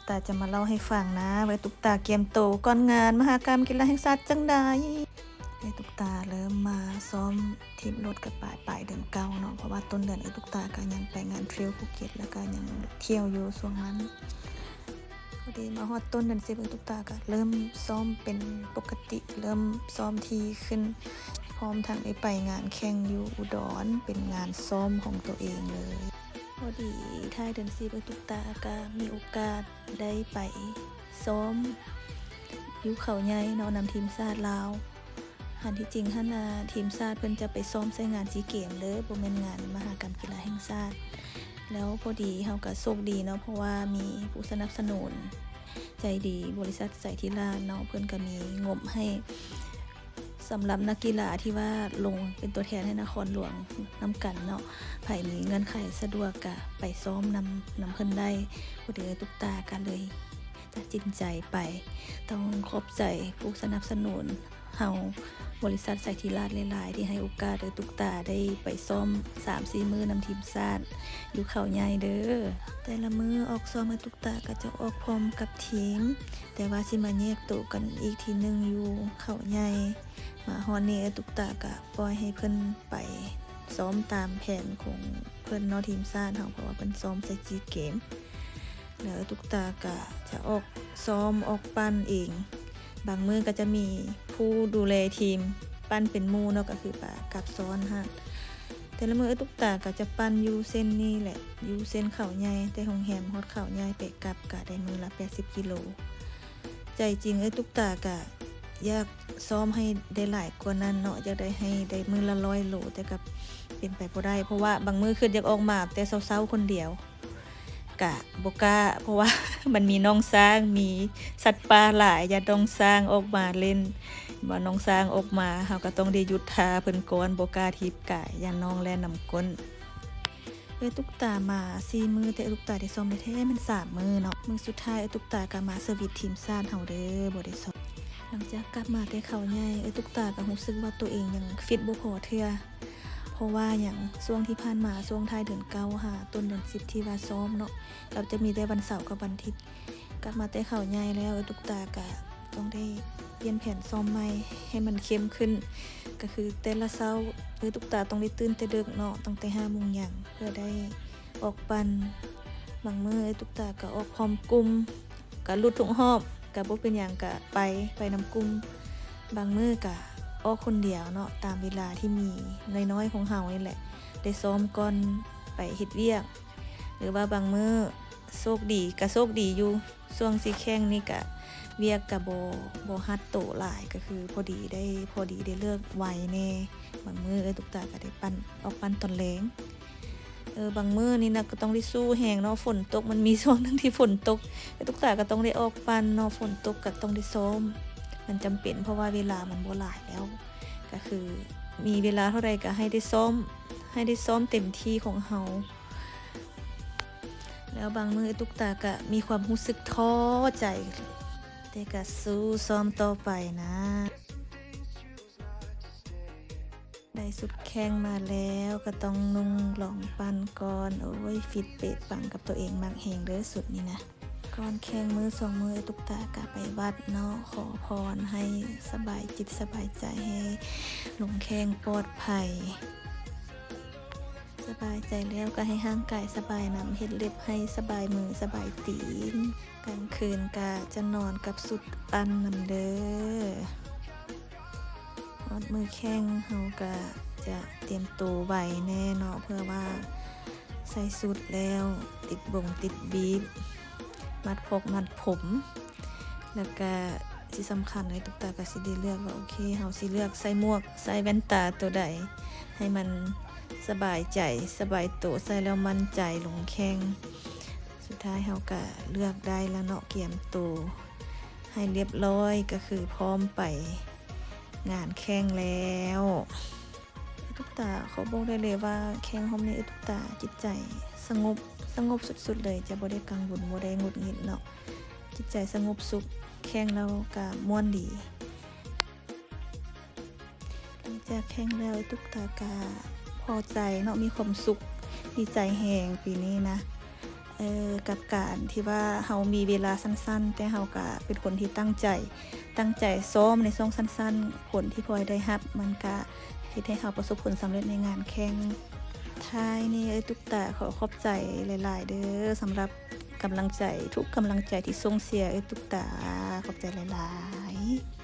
ຕາຈະມາເລົ່າໃຫ້ຟັງນະ ວ່າຕຸກຕາກຽມໂຕກ່ອນງານມະຫະກຳກິລາແຫ່ງຊາດຈັ່ງໃດ. ແຕ່ຕຸກຕາເລີ່ມມາຊ້ອມຖີບລົດກໍປາຍ ປາຍເດືອນເກົ້າເນາະ ເພາະວ່າຕົ້ນເດືອນເອື້ອຍຕຸກຕາກໍຍັງໄປງານທຣິວພູເກັດ ແລ້ວກໍຍັງທ່ຽວຢູ່ຊ່ວງນັ້ນ. ພໍດີມາຮອດຕົ້ນເດືອນສິບ ເອື້ອຍຕຸກຕາກໍເລີ່ມຊ້ອມເປັນປົກກະຕິ ເລີ່ມຊ້ອມຖີ່ຂຶ້ນ ພ້ອມທັງໄດ້ໄປງານແຂ່ງຢູ່ອຸດອນ ເປັນງານຊ້ອມຂອງໂຕເອງເລີຍ. ພໍດີທ້າຍເດືອນສິບ ເອື້ອຍຕຸກຕາກໍມີໂອກາດໄດ້ໄປຊ້ອມຢູ່ເຂົາໃຫຍ່ເນາະ ນຳທີມຊາດລາວ. ອັນທີ່ຈິງຫັ້ນນະ ທີມຊາດເພິ່ນຈະໄປຊ້ອມໃສ່ງານຊີເກມເດີ ບໍ່ແມ່ນງານມະຫະກຳກິລາແຫ່ງຊາດ. ແລ້ວພໍດີເຮົາກໍໂຊກດີເນາະ ເພາະວ່າມີຜູ້ສະໜັບສະໜູນໃຈດີ ບໍລິສັດໄຊທີລາດເນາະ ເພິ່ນກໍມີງົບໃຫ້ສຳລັບນັກກິລາທີ່ວ່າລົງເປັນຕົວແທນໃຫ້ນະຄອນຫຼວງນຳກັນເນາະ. ໃຜມີເງື່ອນໄຂສະດວກກໍໄປຊ້ອມນຳ ນຳເພິ່ນໄດ້. ພໍດີເອື້ອຍຕຸກຕາກໍເລີຍຕັດສິນໃຈໄປ. ຕ້ອງຂອບໃຈຜູ້ສະໜັບສະໜູນ ເຮົາ ບໍລິສັດໄຊທີລາດຫຼາຍໆ ທີ່ໃຫ້ໂອກາດເອື້ອຍຕຸກຕາໄດ້ໄປຊ້ອມສາມສີ່ມື້ນຳທີມຊາດຢູ່ເຂົາໃຫຍ່ເດີ. ແຕ່ລະມື້ອອກຊ້ອມ ເອື້ອຍຕຸກຕາກໍຈະອອກພ້ອມກັບທີມ ແຕ່ວ່າຊິມາແຍກໂຕກັນອີກທີໜຶ່ງຢູ່ເຂົາໃຫຍ່. ມາຮອດນີ້ເອື້ອຍຕຸກຕາກໍປ່ອຍໃຫ້ເພິ່ນໄປຊ້ອມຕາມແຜນຂອງເພິ່ນເນາະ ທີມຊາດເຮົາ ເພາະວ່າເພິ່ນຊ້ອມໃສ່ຊີເກມ. ແລ້ວເອື້ອຍຕຸກຕາກໍຈະອອກຊ້ອມອອກປັ່ນເອງ. ບາງມື້ກໍຈະມີຜູ້ດູແລທີມປັ່ນເປັນໝູ່ເນາະ ກໍຄືປະກັບຊ້ອນຫັ້ນ. ແຕ່ລະມື້ເອື້ອຍຕຸກຕາກໍຈະປັ່ນຢູ່ເສັ້ນນີ້ແຫຼະ ຢູ່ເສັ້ນເຂົາໃຫຍ່ ແຕ່ໂຮງແຮມຮອດເຂົາໃຫຍ່ໄປກັບກໍໄດ້ມື້ລະແປດສິບກິໂລ. ໃຈຈິງເອື້ອຍຕຸກຕາກໍຢາກຊ້ອມໃຫ້ໄດ້ຫຼາຍກວ່ານັ້ນເນາະ ຢາກໄດ້ໃຫ້ໄດ້ມື້ລະຮ້ອຍໂລ ແຕ່ກໍເປັນໄປບໍ່ໄດ້ ເພາະວ່າບາງມື້ຄິດຢາກອອກມາແຕ່ເຊົ້າໆຄົນດຽວ ກະບໍ່ກ້າ ເພາະວ່າມັນມີນ້ອງຊ້າງ ມີສັດປ່າຫຼາຍ ຢ້ານນ້ອງຊ້າງອອກມາຫຼິ້ນ ວ່ານ້ອງຊ້າງອອກມາ ເຮົາກໍຕ້ອງໄດ້ຢຸດຖ້າເພິ່ນກ່ອນ ບໍ່ກ້າຖີບກາຍ ຢ້ານນ້ອງແລ່ນນຳກົ້ນ. ເອື້ອຍຕຸກຕາມາສີ່ມື້ ແຕ່ເອື້ອຍຕຸກຕາໄດ້ຊ້ອມໄດ້ແທ້ແມ່ນສາມມື້ເນາະ. ມື້ສຸດທ້າຍເອື້ອຍຕຸກຕາກໍມາສະວິດທີມຊາດເຮົາເດີ ບໍ່ໄດ້ຊ້ອມ. ຫຼັງຈາກກັບມາແຕ່ເຂົາໃຫຍ່ ເອື້ອຍຕຸກຕາກໍຮູ້ສຶກວ່າໂຕເອງຍັງຟິດບໍ່ພໍເທື່ອ. ເພາະວ່າຫຍັງ ຊ່ວງທີ່ຜ່ານມາ ຊ່ວງທ້າຍເດືອນເກົ້າຫາຕົ້ນເດືອນສິບທີ່ວ່າຊ້ອມເນາະ ກໍຈະມີແຕ່ວັນເສົາກັບວັນທິດ. ກັບມາແຕ່ເຂົາໃຫຍ່ແລ້ວ ເອື້ອຍຕຸກຕາກະຕ້ອງໄດ້ປ່ຽນແຜນຊ້ອມໃໝ່ໃຫ້ມັນເຂັ້ມຂຶ້ນ ກໍຄືແຕ່ລະເຊົ້າ ເອື້ອຍຕຸກຕາຕ້ອງໄດ້ຕື່ນແຕ່ເດິກເນາະ ຕັ້ງແຕ່ຫ້າໂມງຫຍັງ ເພື່ອໄດ້ອອກປັ່ນ. ບາງມື້ເອື້ອຍຕຸກຕາກະອອກພ້ອມກຸ່ມ ກະຫຼຸດທຸກຮອບ ກະບໍ່ເປັນຫຍັງ ກະໄປ ໄປນຳກຸ່ມ. ບາງມື້ກະອອກຄົນດຽວເນາະ ຕາມເວລາທີ່ມີນ້ອຍໆຂອງເຮົານີ້ແຫຼະ ໄດ້ຊ້ອມກ່ອນໄປເຮັດວຽກ ຫຼືວ່າບາງມື້ໂຊກດີ ກະໂຊກດີຢູ່ ຊ່ວງຊິແຂ່ງນີ້ກະວຽກກະບໍ່ ບໍ່ຮັດໂຕຫຼາຍ ກະຄືພໍດີໄດ້ ພໍດີໄດ້ເລີກໄວແດ່. ບາງມື້ເອື້ອຍຕຸກຕາກະໄດ້ປັ່ນ ອອກປັ່ນຕອນແລງ. ເອີ ບາງມື້ນີ້ນະກໍຕ້ອງໄດ້ສູ້ແຮງເນາະ ຝົນຕົກ ມັນມີຊ່ວງໜຶ່ງທີ່ຝົນຕົກ ເອື້ອຍຕຸກຕາກໍຕ້ອງໄດ້ອອກປັ່ນເນາະ ຝົນຕົກກໍຕ້ອງໄດ້ຊ້ອມ ມັນຈຳເປັນ ເພາະວ່າເວລາມັນບໍ່ຫຼາຍແລ້ວ ກໍຄືມີເວລາເທົ່າໃດກໍໃຫ້ໄດ້ຊ້ອມ ໃຫ້ໄດ້ຊ້ອມເຕັມທີ່ຂອງເຮົາ. ແລ້ວບາງມື້ເອື້ອຍຕຸກຕາກໍມີຄວາມຮູ້ສຶກທໍ້ໃຈ ແຕ່ກໍສູ້ຊ້ອມຕໍ່ໄປນະ. ໄດ້ຊຸດແຂ່ງມາແລ້ວ ກໍຕ້ອງນຸ່ງລອງປັ້ນກ່ອນ. ໂອ້ຍ ຟິດເປະປັງກັບໂຕເອງ ມັກແຮງເດີຊຸດນີ້ນະ. ກ່ອນແຂ່ງມື້ສອງມື້ ຕຸກຕາກະໄປວັດເນາະ ຂໍພອນໃຫ້ສະບາຍຈິດສະບາຍໃຈ ໃຫ້ລົງແຂ່ງປອດໄພ. ສະບາຍໃຈແລ້ວກໍໃຫ້ຮ່າງກາຍສະບາຍນຳ ເຮັດເລັບໃຫ້ສະບາຍມືສະບາຍຕີນ. ກາງຄືນກະຈະນອນກັບຊຸດປັ້ນນຳເດີ. ຮອດມື້ແຂ່ງເຮົາກະຈະຕຽມໂຕໄວແດ່ເນາະ ເພື່ອວ່າໃສ່ຊຸດແລ້ວ ຕິດບົງຕິດບີບ ມັດພອກມັດຜົມ ແລ້ວກະທີ່ສຳຄັນເອື້ອຍຕຸກຕາກະຊິໄດ້ເລືອກວ່າ ໂອເຄ ເຮົາຊິເລືອກໃສ່ໝວກ ໃສ່ແວ່ນຕາໂຕໃດ ໃຫ້ມັນສະບາຍໃຈ ສະບາຍໂຕ ໃສ່ແລ້ວໝັ້ນໃຈລົງແຂ່ງ. ສຸດທ້າຍເຮົາກະເລືອກໄດ້ແລ້ວເນາະ ກຽມໂຕໃຫ້ລຽບຮ້ອຍ ກະຄືພ້ອມໄປງານແຂ່ງແລ້ວ. ຕຸກຕາຂໍບອກໄດ້ເລີຍວ່າ ແຂ່ງຮອບນີ້ ຕຸກຕາຈິດໃຈສະຫງົບ ສະຫງົບສຸດໆເລີຍ ຈະບໍ່ໄດ້ກັງວົນ ບໍ່ໄດ້ຫງຸດຫງິດເນາະ ຈິດໃຈສະຫງົບສຸກ ແຂ່ງແລ້ວກະມ່ວນດີ. ຫຼັງຈາກແຂ່ງແລ້ວ ຕຸກຕາກະພໍໃຈເນາະ ມີຄວາມສຸກ ດີໃຈແຮງປີນີ້ນະ. ເອີ ກັບການທີ່ວ່າເຮົາມີເວລາສັ້ນໆ ແຕ່ເຮົາກະເປັນຄົນທີ່ຕັ້ງໃຈ ຕັ້ງໃຈຊ້ອມໃນຊ່ວງສັ້ນໆ ຜົນທີ່ພອຍໄດ້ຮັບ ມັນກະເຮັດໃຫ້ເຮົາປະສົບຜົນສຳເລັດໃນງານແຂ່ງ. ທ້າຍນີ້ເອື້ອຍຕຸກຕາຂໍຂອບໃຈຫຼາຍໆເດີ້ ສຳລັບກຳລັງໃຈ ທຸກກຳລັງໃຈທີ່ສົ່ງເຊຍເອື້ອຍຕຸກຕາ ຂອບໃຈຫຼາຍໆ.